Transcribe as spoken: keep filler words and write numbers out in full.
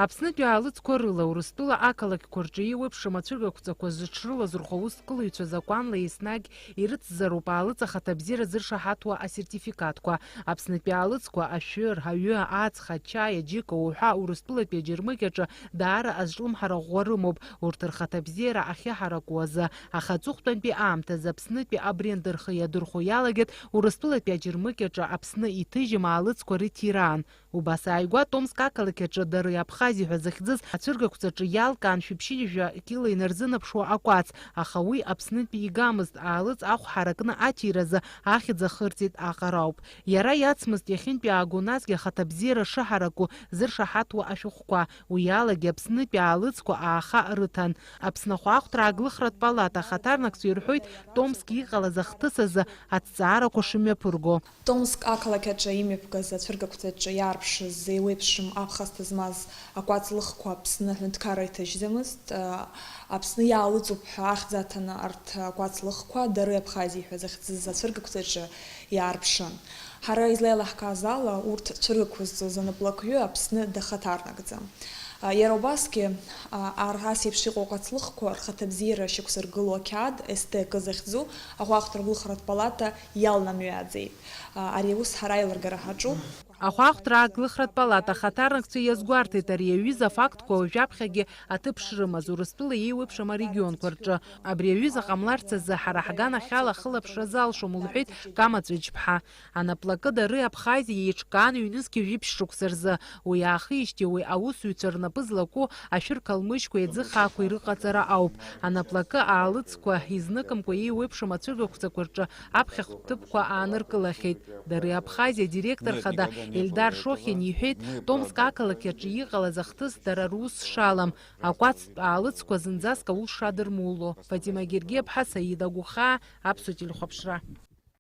Аԥснытәи аалыҵқәа рыла Урыстәыла ақалақьқәа рҿы еиуеиԥшым ацәыргақәҵақәа зыҽрылазырхәо аусҭкылаҩцәа закәанла еснагь ирыцзароуп аалыҵ ахаҭабзиара зыршаҳаҭуа асертификатқәа. Аԥснытәи аалыҵқәа ашәыр, аҩы, аҵх, ачаи, аџьыка уҳәа Урыстәылатәи аџьармыкьаҿы даара азҿлымҳара ӷәӷәа рымоуп. Урҭ рхаҭабзиара ахьыҳараку азы, аха аҵыхәтәантәи аамҭазы Аԥснытәи абренд рхы иадырхәо иалагеит Урыстәылатәи аџьармыкьаҿы Аԥсны иҭыжьым аалыҵқәа рыҭираан. Убас ааигәа Томск ақалақь аҿы Дары Абхази ҳәа захьӡыз ацәыргақәҵаҿы иалкаан шәиԥшьыжәа кьыла инарзынаԥшуа акәац, аха уи Аԥснытәи игамызт, аалыҵ ахә ҳаракны аҭиразы ахьӡ ахырҵеит аҟара ауп. Иара иацмызт иахьынтәи ааго, насгьы ахаҭабзиара шыҳараку зыршаҳаҭуа ашәҟәқәа, уи алагьы Аԥснытәи аалыҵқәа ааха рыҭан. Аԥсны ахәаахәҭра ааглыхратә палата ахаҭарнакцәа ирҳәоит Томск иҟалаз ахҭыс азы аҭҵаарақәа шымҩаԥырго. Томск ақалақь аҿы имҩаԥгаз ацәыргақәҵаҿы иаарԥшыз еиуеиԥшым аԥхасҭа змаз акәац лыхқәа Аԥсны аҳәынҭқарра иҭыжьӡамызт. Аԥсны иаалыҵуп ҳәа ахьӡ аҭаны арҭ акәац лыхқәа Дары Абхази ҳәа захьӡыз ацәыргақәҵаҿы иаарԥшын. Ҳара излеилаҳкааз ала, урҭ цәыргақәызҵоз анаплакҩы Аԥсны дахаҭарнакӡам. Иара убасгьы, ар-, ас еиԥш иҟоу акәац лыхқәа рхаҭабзиара шьақәзыргыло ақьаад С Т К захьӡу ахәаахәҭра аглыхратә палата иалнамҩаӡеит. Ари аус ҳара аилыргара ҳаҿуп. Ахәаахәҭра аглыхратә палата ахаҭарнакцәа иазгәарҭеит ари аҩыза афактқәа уажәаԥхьагьы аҭыԥ шрымаз Урыстәыла еиуеиԥшым арегионқәа рҿы. Абри аҩыза ҟамларц азы ҳара ҳганахьала ахылаԥшра залшом, лҳәеит Кама Ҵәыџьԥҳа. Анаплакы Дары Абхази еиҿкаан ҩнызқьи жәиԥшь шықәса рзы. Уи аахижьҭеи уи аусзуҩцәа рнапы злаку ашәыр қалмыжьқәеи аӡы хаақәеи рыҟаҵара ауп. Анаплакы аалыҵқәа изныкымкәа еиуеиԥшым ацәыргақәҵақәа рҿы аԥхьахәтә ҭыԥқәа ааныркылахьеит. Дары Абхази адиректор хада Ельдар Шохин иҳәеит, Томск ақалақь аҿы иҟалаз ахҭыс дара рус шалам, акәацтә аалыҵқәа зынӡаск аус шадырмуло. Фатима Гергиаԥҳа, Саида Гәыхаа, Аԥсуа телехәаԥшра.